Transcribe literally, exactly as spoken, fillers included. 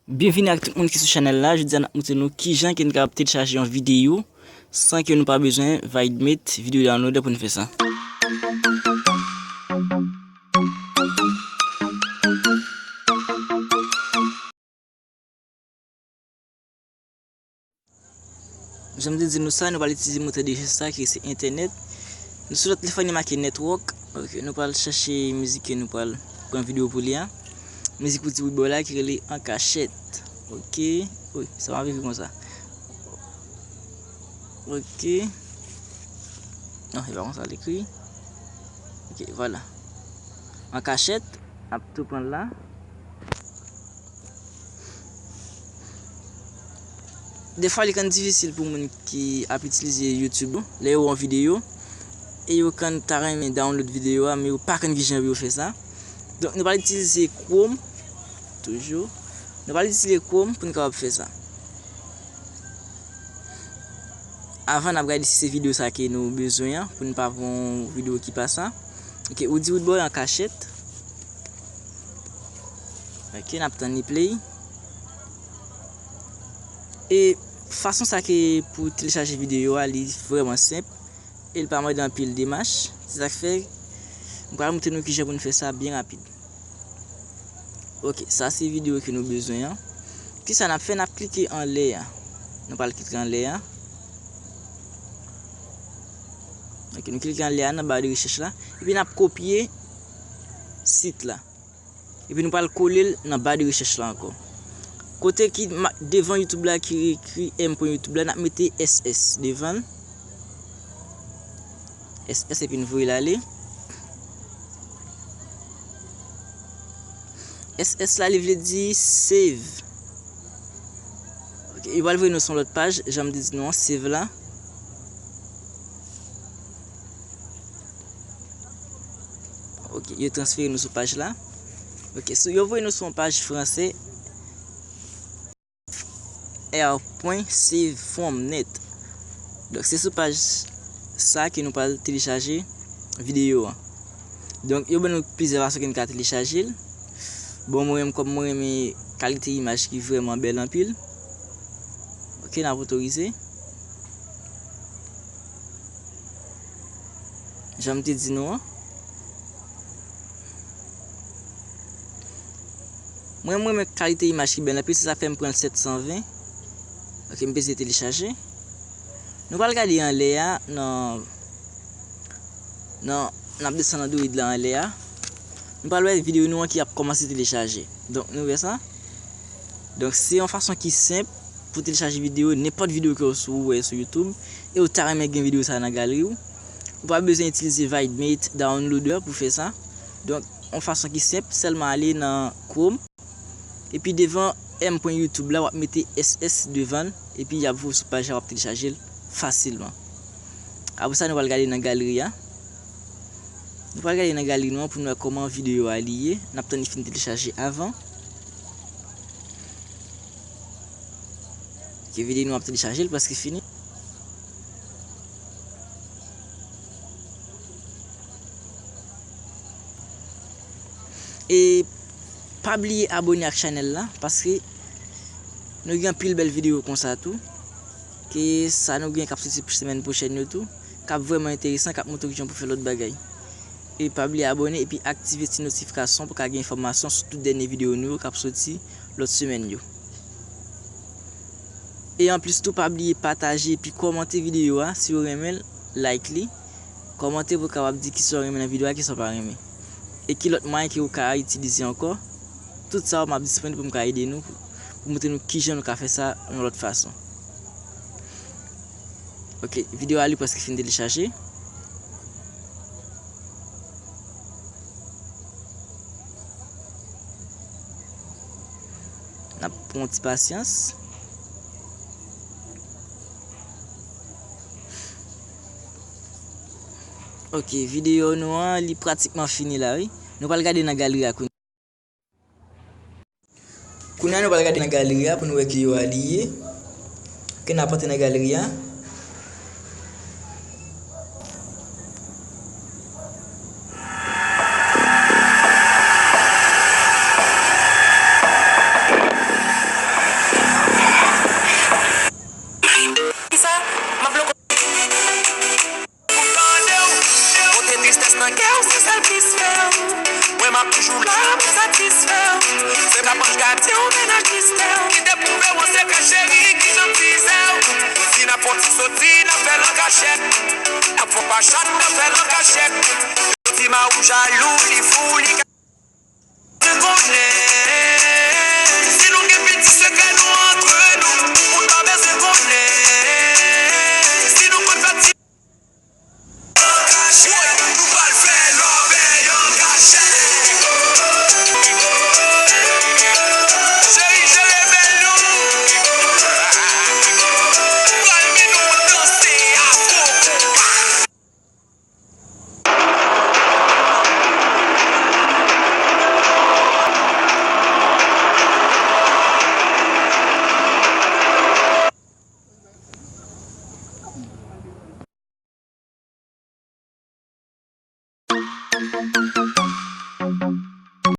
Byenvini ak tout moun ki sou chanèl la. Jodi a n ap montre nou kijan ke n kapab telechaje yon videyo san ke nou pa bezwen Videmate Video Downloader pou n fè sa. Jan m te di nou sa, nou pral itilize motè de rechèch sa ki se entènèt. Nou sou lòt telefòn, li make network. Ok, nou pral chèche mizik ke nou pral pran videyo pou li a. Mizik Roody Woodboy la ki rele An Kachèt. Ok. Wi, sa pa ekri konsa. Ok. Non, se pa konsa l ekri. Ok, vwala. An Kachèt, n ap tou pran l la. Defwa, li konn difisil pou moun ki ap itilize YouTube, lè yo wè yon videyo, e yo konn ta renmen download videyo a, men yo pa konn kijan pou yo fè sa. Donk, nou pral itilize Chrome, toujou. Nou pral itilize Chrome pou n kapab fè sa. Avan, n ap gade si se videyo sa ke nou bezwen an, pou n pa pran yon videyo ki pa sa. Ok, Roody Woodboy An Kachèt. Ok, n ap tann li play. E fason sa ke pou telechaje videyo a, li vrèman senp. E li pa mande anpil demach. Se sa k fè, m pral montre nou kijan pou n fè sa byen rapid. Ok, sa se videyo ke nou bezwen an. Kisa n ap fè? N ap klike anlè a. Nou pral klike anlè a. Ok, nou klike anlè a nan ba de rechèch la. Epi n ap kopye sit la. Epi nou pral kole l nan ba de rechèch la ankò. Kote ki ma-, devan YouTube la ki ekri m pwen YouTube la, n ap mete S S devan l. S S epi n voye l ale. S S la, li vle di save. Ok, li pral voye nou sou yon lòt paj, jan m te di nou an, save la. Ok, yo transfere nou sou paj la. Ok, so yo voye nou sou yon paj franse. R pwen save from net. Donk, se sou paj sa ke nou pral telechaje videyo an. Donk, yo ban nou plizyè fason ke nou ka telechaje l. Bon, mwen menm, kòm mwen renmen kalite imaj ki vrèman bèl anpil. Ok, n ap otorize. Jan m te di nou an. Mwen, mwen renmen kalite imaj ki bèl anpil, se sa k fè m pran l sèt san ven. Ok, m peze telechaje. Nou pral gade anlè a, nan, nan, n ap desann Android la anlè a. Nou pral wè videyo nou an ki ap kòmanse telechaje. Donk, nou wè sa. Donk, se yon fason ki senp pou telechaje videyo, nenpòt videyo ke w sou, ou wè sou YouTube, e ou ta renmen gen videyo sa nan galri w. Ou pa bezwen itilize Videmate Downloader pou fè sa. Donk, yon fason ki senp, sèlman ale nan Chrome. Epi devan m pwen YouTube la, w ap mete S S devan l, epi y ap voye w sou paj la, w ap telechaje l fasilman. Apre sa, nou pral gade nan galri a. Nou pral gade nan galri nou an pou n wè kòman videyo a li ye. N ap tann li fin telechaje avan. Ok, videyo nou ap telechaje, li prèske fini. E pa bliye abòne ak chanèl la, paske nou gen anpil bèl videyo konsa tou. Ke sa nou gen k ap soti semèn pwochèn yo tou, k ap vrèman enteresan, k ap montre w kijan pou fè lòt bagay. E pa bliye abòne epi aktive ti notifikasyon pou w ka gen enfòmasyon sou tout dènye videyo nou yo k ap soti lòt semèn yo. E anplis tou, pa bliye pataje epi kòmante videyo a si w renmen l, like li. Kòmante pou w kapab di kisa w renmen nan videyo a, kisa w pa renmen. E ki lòt mwayen ke w ka itilize ankò. Tout sa yo m ap disponib pou m ka ede nou, pou, pou montre nou kijan nou ka fè sa yon lòt fason. Ok, videyo a li prèske fin telechaje. N ap pran yon ti pasyans. Ok, videyo nou an, li pratikman fini la, wi. Nou pral gade nan galri a kounye a. Kounye a, nou pral gade nan galri a pou nou wè ki yo a li ye. Ok, n ap antre nan galri a. Ati ou vin nan kistè. Ki te pwouve w se ka cheri ki jan tizè. Si n ap fè yon ti soti, n ap fè l an kachèt. N ap fè yon pachat, n ap fè l an kachèt. Ti ma ou jalou, li fou, li ka konnen. Si nou gen piti sekrè nou antre nou, ou ta bezwen konnen. Si nou konn fè ti